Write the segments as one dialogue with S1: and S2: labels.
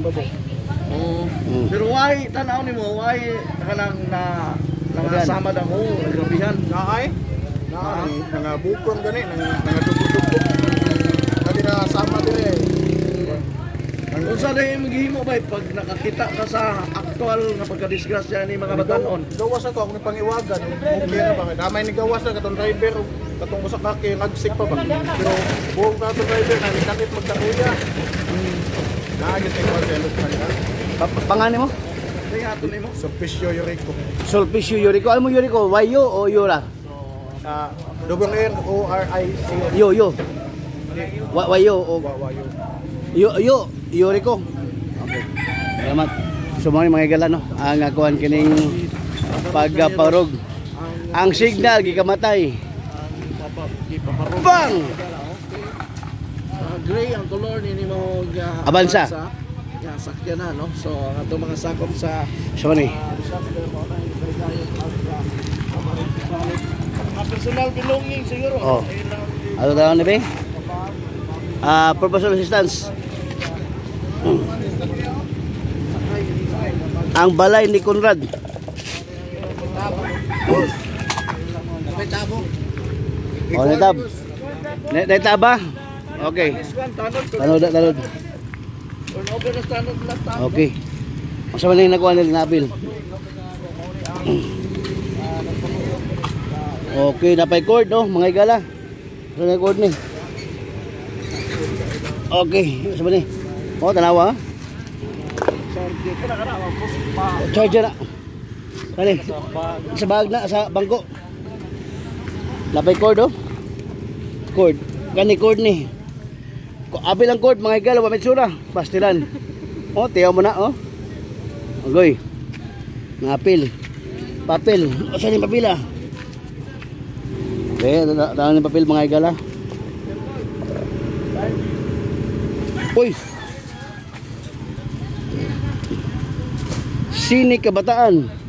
S1: Babo.
S2: Oo. Pero why tanaw nimo, why kanang na nangasama daw, oh, nagrabihan?
S1: Naay. Naay nga bukon gani nang nangadugog-dugog. Kadi na sama dire.
S2: Unsa na yung gihimo bay pag nakakita ka sa aktual nga pagkadisgrasya ni mga batanon?
S1: Gawas ako akong pangiwagan. Okay na ba? Damay ni gawas na katong driver katong usa ka kay nagsik pa ba. Pero buong katong driver na nikakit magkakuya. Naagit kay kwan sa ilog kanina.
S3: Pangani mo?
S2: Kaya ato nimo.
S1: Sulpicio Yurico.
S3: Sulpicio Yurico. Ano mo Yurico? Wayo o Yura?
S1: W N O R I C O.
S3: Yo yo. Wayo o
S1: Wa yo.
S3: Yo yo Yurico. Okay. Salamat. So mga mga igala no, ang akuan kining pagparog. Ang signal gikamatay. Bang!
S2: Gray ang color ni nimo ga
S3: Avanza.
S2: Ya, sakyan na no. So ang atong mga sakop sa
S3: So ni.
S2: Disaster mo na yung mga personal belonging siguro.
S3: Oh. Ano tawag ni Bing? Purposeful assistance. Ang balay ni Conrad. Oh, natab. Naitaba? Okay.
S2: Tanod.
S3: Tanod na, tanod.
S2: Turnover na tanod lang.
S3: Okay. Unsa man yung nakuha nila nabil? Okay, napay cord no, mga igala. Unsa na cord ni? Okay, unsa man ni? Oh, tanawa. Charger na. Kani? Sa bag na, sa bangko. Napay cord oh. Cord. Kani cord ni. Abil ang cord mga igala, wa may tsura. Pastilan. Oh, tiyaw mo na oh. Agoy. Napil. Papel. O saan yung papila? Okay, daan yung papel mga igala. Uy! Sini Kabataan.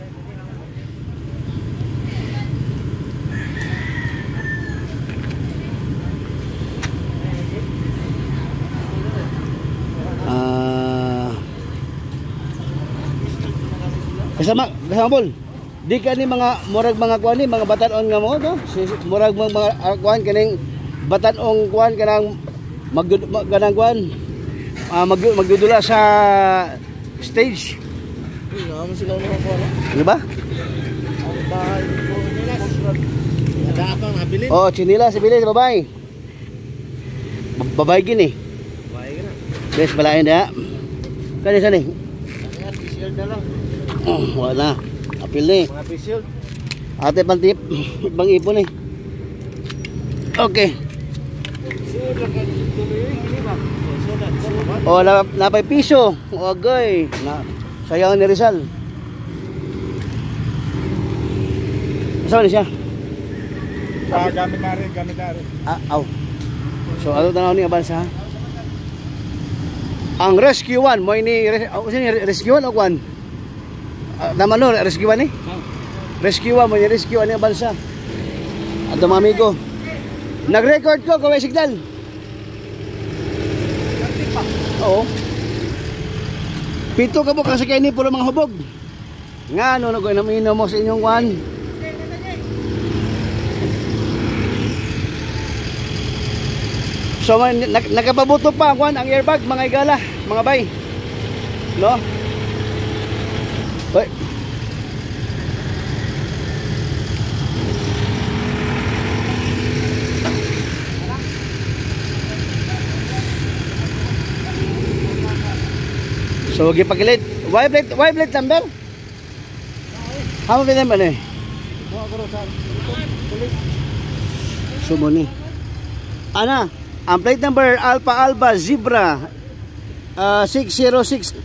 S3: Kasama, kasama bol. Di ka ni mga murag mga kuan ni mga batan-on nga mo to. Murag mga kuan kaning batan-ong kuan kanang kanang kuan magdudula sa stage. Ano ba? Oh, chinilas ibili sa babae. Babae gini. Bes balain da. Kani sani? Oh, wala. Apil ni. Ate pantip, ibang ipon eh. Okay. Oh, napay piso. Agay. Na, sayang ni Rizal. Saan siya?
S1: Gamit na rin, gamit na rin.
S3: Ah, aw. So, ano tanaw ni Abansa? Ang Rescue 1, mo ini Rescue 1 o 1? Tama no, Rescue 1 eh? Rescue 1, mo ni Rescue 1 ni Abansa. At mga amigo, nag-record ko, kaway signal. Oo. Pito ka po kasi kayo ni puro mga hubog. Nga, ano, nag-inom mo sa inyong one. So nakapabuto pa ang ang airbag mga igala, mga bay. No? Hoy. So gipakilit. Why plate number? How many number eh? So mo ni. Ana, ang plate number Alpha Alpha Zebra 60613.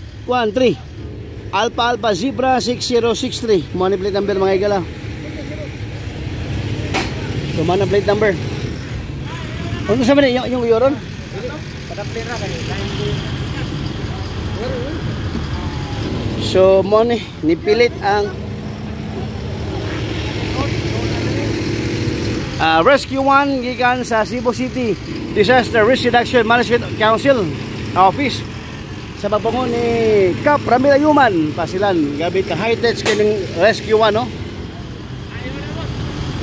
S3: Alpha Alpha Zebra 6063. Mo ni plate number mga igala. So man ang plate number. Ano sa man yung yoron? So mo ni nipilit ang Rescue 1 gikan sa Cebu City Disaster Risk Reduction Management Council Office. Sa papungo ni Kap Ramil Ayuman, Pasilan. Gabi ka high-tech kining Rescue 1, no?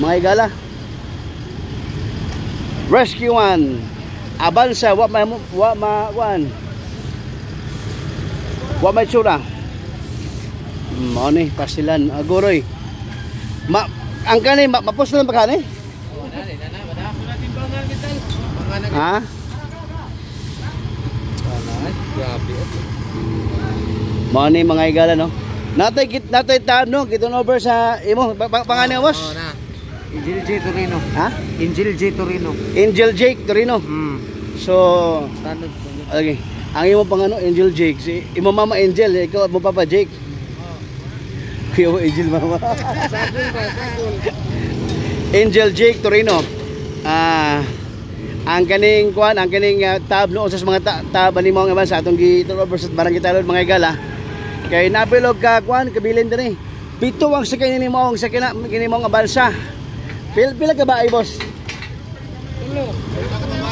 S3: Mga higala. Rescue 1. Avanza, wa ma wa ma wan. Wa may tsura. Mao ni Pasilan, aguroy. Ma ang kani ma, mapos lang ba kani? Ha? Mao ni mga higala, no? Natay kit natay tab no, kiton over sa imo pangani, boss.
S4: Angel J. Torino.
S3: Ha?
S4: Angel J. Torino.
S3: Angel Jake Torino. So,
S4: Tanod.
S3: okay. Ang imo pang ano, Angel Jake. Si imo mama Angel, ikaw mo papa Jake. Kuya mo Angel mama. Angel Jake Torino. Ah, ang kaning kuan, ang kaning tab no sa mga tab ani mo ang iban sa atong gi over sa Barangay Talod, mga higala. Kay napilog ka kuan kabilin dinhi. 7 ang sakay ni mo ang sakay na kini mo nga balsa. Pila ka ba ay, boss?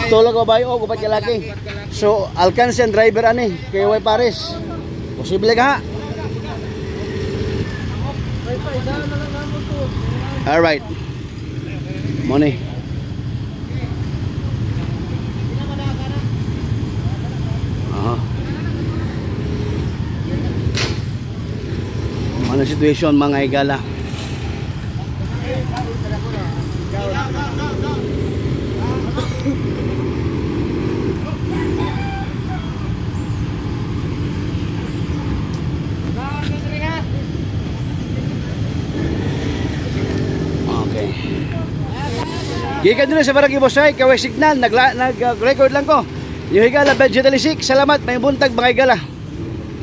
S3: Tulog ka ba o upat ka laki? So, alkansi ang driver ani, kay way pares. Posible ka ha? Alright. Money. Aha. Ano situation, mga higala? Okay. Gikan din sa Barangay Busay, kaway signal, nag-record lang ko. Yung higala, Vegetalisik, salamat, may buntag mga higala.